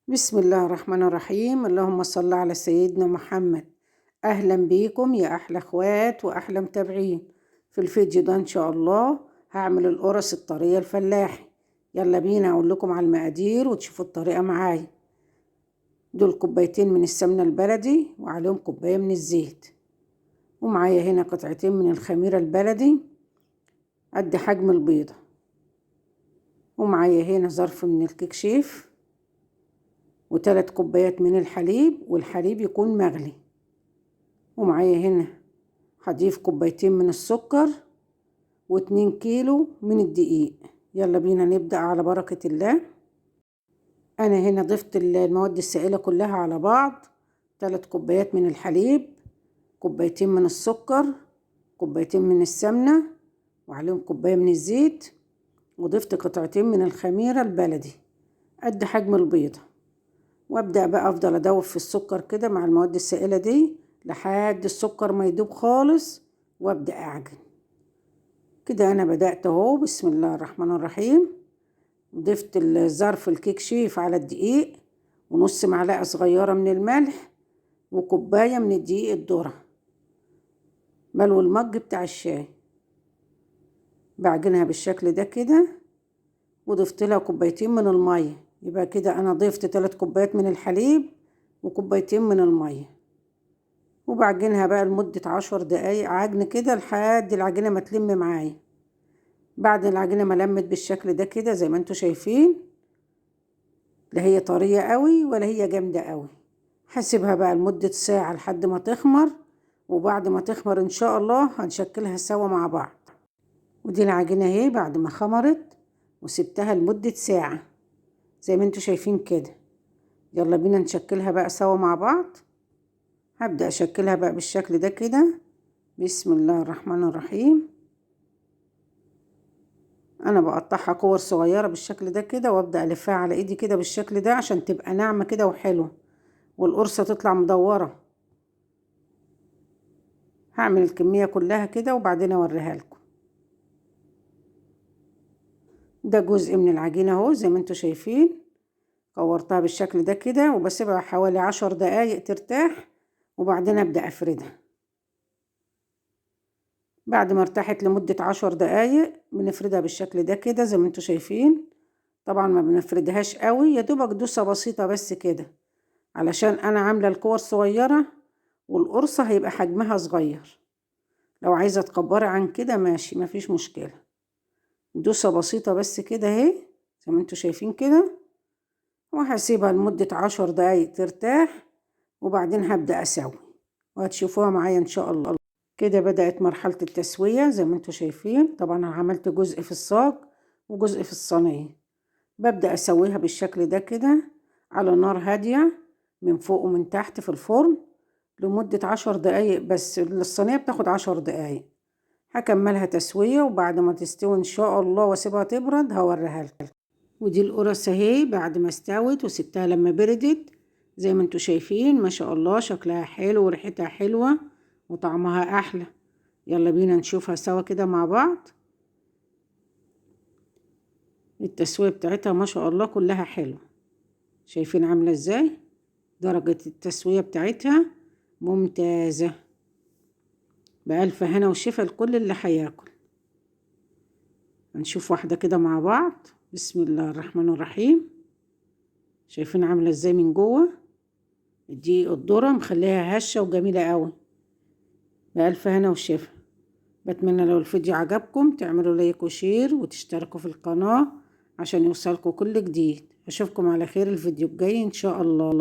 بسم الله الرحمن الرحيم. اللهم صل على سيدنا محمد. اهلا بيكم يا احلى اخوات واحلى متابعين. في الفيديو ده ان شاء الله هعمل القرص الطرية الفلاحي. يلا بينا اقول لكم على المقادير وتشوفوا الطريقة معايا. دول كوبايتين من السمنة البلدي وعليهم كوباية من الزيت، ومعايا هنا قطعتين من الخميرة البلدي قد حجم البيضة، ومعايا هنا ظرف من الكيك شيف، وثلاث كوبايات من الحليب، والحليب يكون مغلي، ومعايا هنا هضيف كوبايتين من السكر و2 كيلو من الدقيق. يلا بينا نبدأ على بركة الله. انا هنا ضفت المواد السائلة كلها على بعض، 3 كوبايات من الحليب، كوبايتين من السكر، كوبايتين من السمنة، وعليهم كوباية من الزيت، وضفت قطعتين من الخميرة البلدي قد حجم البيضة. وابدأ بقى افضل ادوب في السكر كده مع المواد السائلة دي لحد السكر ما يدوب خالص، وابدأ اعجن كده. انا بدأت اهو، بسم الله الرحمن الرحيم. ضفت الظرف الكيك شيف على الدقيق، ونص معلقة صغيرة من الملح، وكوباية من الدقيق الذرة ملو المج بتاع الشاي. بعجنها بالشكل ده كده، وضفت لها كوبايتين من المية. يبقى كده انا ضفت 3 كوبايات من الحليب وكوبايتين من المية، وبعجنها بقى لمدة 10 دقايق عجن كده لحد العجينة ما تلم معايا. بعد العجينة ما لمت بالشكل ده كده زي ما انتوا شايفين، لا هي طرية قوي ولا هي جامدة قوي. هسيبها بقى لمدة ساعة لحد ما تخمر، وبعد ما تخمر ان شاء الله هنشكلها سوا مع بعض. ودي العجينة اهي بعد ما خمرت وسبتها لمدة ساعة زي ما انتوا شايفين كده. يلا بينا نشكلها بقى سوا مع بعض. هبدأ اشكلها بقى بالشكل ده كده، بسم الله الرحمن الرحيم. انا بقطعها كور صغيرة بالشكل ده كده، وابدأ الفها على ايدي كده بالشكل ده عشان تبقى ناعمة كده وحلوة، والقرصة تطلع مدورة. هعمل الكمية كلها كده وبعدين اوريها لكم. ده جزء من العجينة اهو زي ما انتوا شايفين، كورتها بالشكل ده كده، وبسيبها حوالي 10 دقايق ترتاح، وبعدين ابدأ افردها. بعد ما ارتاحت لمدة 10 دقايق بنفردها بالشكل ده كده زي ما انتوا شايفين. طبعا ما بنفردهاش قوي، يا دوبك دوسة بسيطة بس كده، علشان انا عاملة الكور صغيرة والقرصة هيبقى حجمها صغير. لو عايزة تكبري عن كده ماشي، مفيش مشكلة. دوسة بسيطة بس كده اهي زي ما انتوا شايفين كده، وهسيبها لمدة 10 دقايق ترتاح، وبعدين هبدأ اسوي وهتشوفوها معايا ان شاء الله. كده بدأت مرحلة التسوية زي ما انتوا شايفين. طبعا انا عملت جزء في الصاج وجزء في الصينية. ببدأ اسويها بالشكل ده كده على نار هادية من فوق ومن تحت في الفرن لمدة 10 دقايق بس. الصينية بتاخد 10 دقايق. هكملها تسوية، وبعد ما تستوي ان شاء الله واسيبها تبرد هوريها لكم. ودي القرص اهي بعد ما استوت وسبتها لما بردت زي ما انتوا شايفين، ما شاء الله شكلها حلو وريحتها حلوة وطعمها احلى. يلا بينا نشوفها سوا كده مع بعض. التسوية بتاعتها ما شاء الله كلها حلوة، شايفين عاملة ازاي؟ درجة التسوية بتاعتها ممتازة. بألف هنا وشفا لكل اللي هياكل. هنشوف واحدة كده مع بعض. بسم الله الرحمن الرحيم. شايفين عاملة ازاي من جوه؟ دي الذرة مخليها هشة وجميلة قوي. بألف هنا وشفا. بتمنى لو الفيديو عجبكم تعملوا like و share وتشتركوا في القناة عشان يوصلكم كل جديد. اشوفكم على خير الفيديو الجاي ان شاء الله.